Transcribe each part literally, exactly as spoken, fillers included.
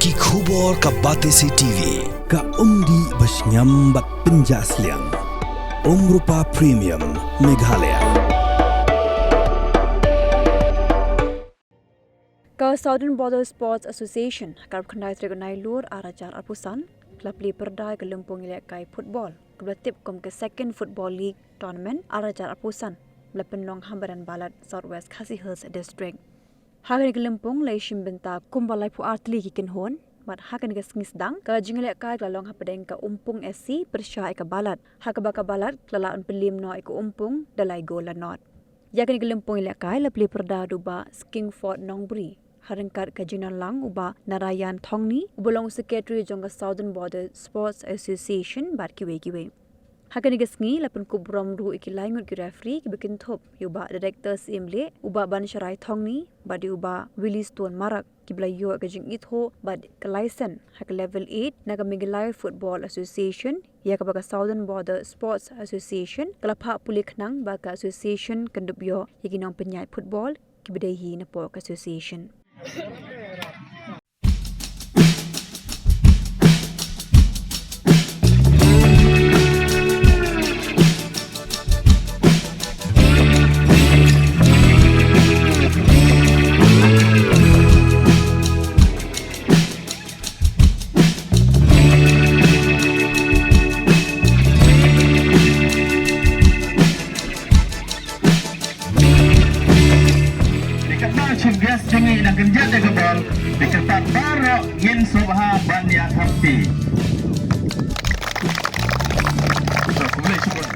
Ki khubor ka Batesi T V, ka umdih ba shngiam bad pynjah sliang. Umrupa Premium, Meghalaya. Ka Southern Border Sports Association, ha ka arphew khyndai tarik u Nailur ar hajar arphew san, ka la plie pyrda ïa ka lympung ïalehkai football kaba la tip kum ka Second Football League Tournament ar hajar arphew san, ba la pynlong ha Badan Balat, South West Khasi Hills District. Ha kane ka lympung la ïashim bynta kumba laiphew ar tylli ki kynhun, bad ha kane ka sngi sdang ka jingïalehkai ka la long hapdeng ka Umpung S C pyrshah ïa ka Balat, ha kaba ka Balat ka la lah ban pynliem noh ïa ka Umpung da lai gol la nod. Ïa kane ka lympung ïalehkai la plie pyrda da u Bah Skingford Nongbri, ha ryngkat ka jingdon lang u Bah Narayan Thongni, uba long u Secretary jong ka Southern Border Sports Association, bad kiwei kiwei. Ha kane ka sngi la pynkup burom ruh ïa ki lai ngut ki referee kiba kynthup ïa u Bah Director Syiem Leh, u Bah Bansharai Thongni, bad ïa u Bah Willy Stone Marak, kiba la ïoh ïa ka jingithuh bad ka license ha ka Level eight na ka Meghalaya Football Association, ïa kaba ka Southern Border Sports Association ka la phah pule khnang ba ka association kan dup ïoh ïa ki nongpynïaid football kiba dei hi napoh ka association. Te katba Chief Guest jong ngi dang kynjat ïa ka bol, te katba baroh ngin sngewbha ban ïa thapti. Khublei shibun.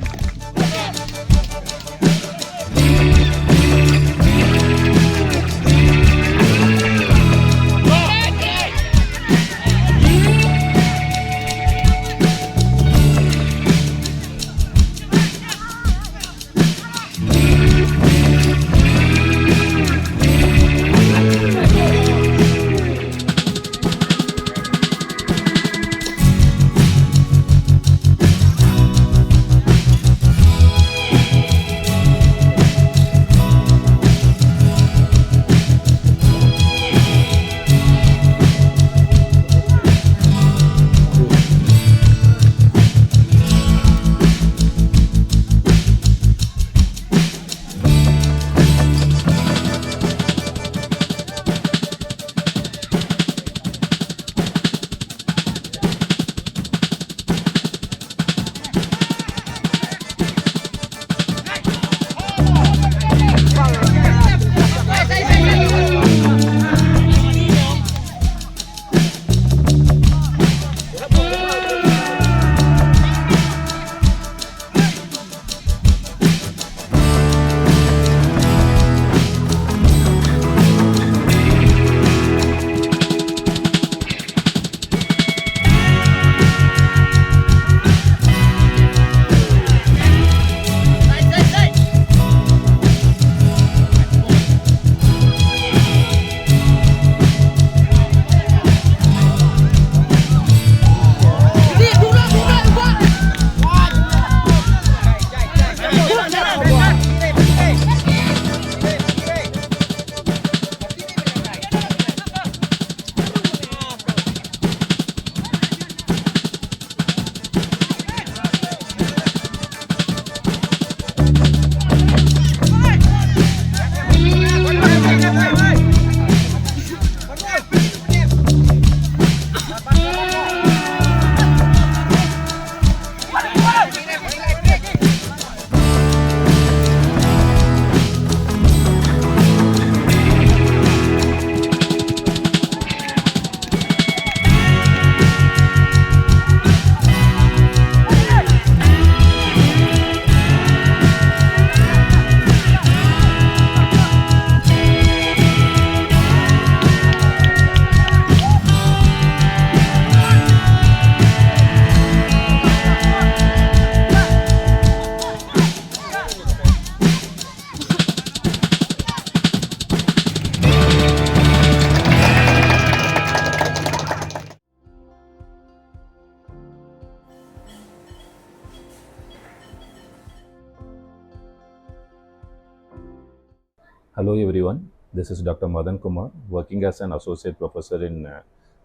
Hello everyone, this is Doctor Madan Kumar, working as an associate professor in, uh,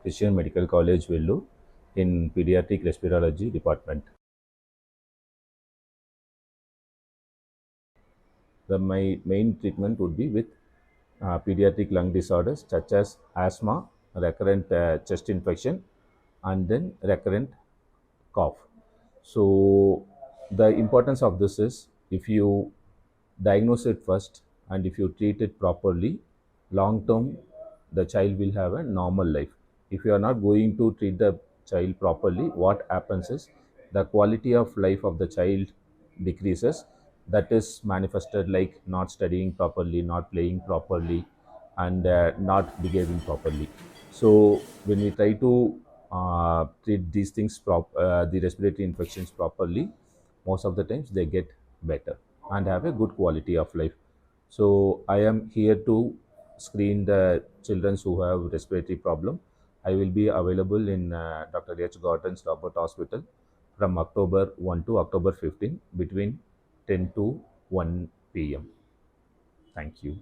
Christian Medical College, Vellore, in pediatric respirology department. The my main treatment would be with uh, pediatric lung disorders such as asthma, recurrent uh, chest infection, and then recurrent cough. So the importance of this is, if you diagnose it first and if you treat it properly, long term the child will have a normal life. If you are not going to treat the child properly, what happens is the quality of life of the child decreases. That is manifested like not studying properly, not playing properly, and uh, not behaving properly. So when we try to uh, treat these things, prop- uh, the respiratory infections properly, most of the times they get better and have a good quality of life. So I am here to screen the children who have respiratory problem. I will be available in uh, Doctor H Gordon's Robert Hospital from October one to October fifteen, between ten to one p.m. Thank you.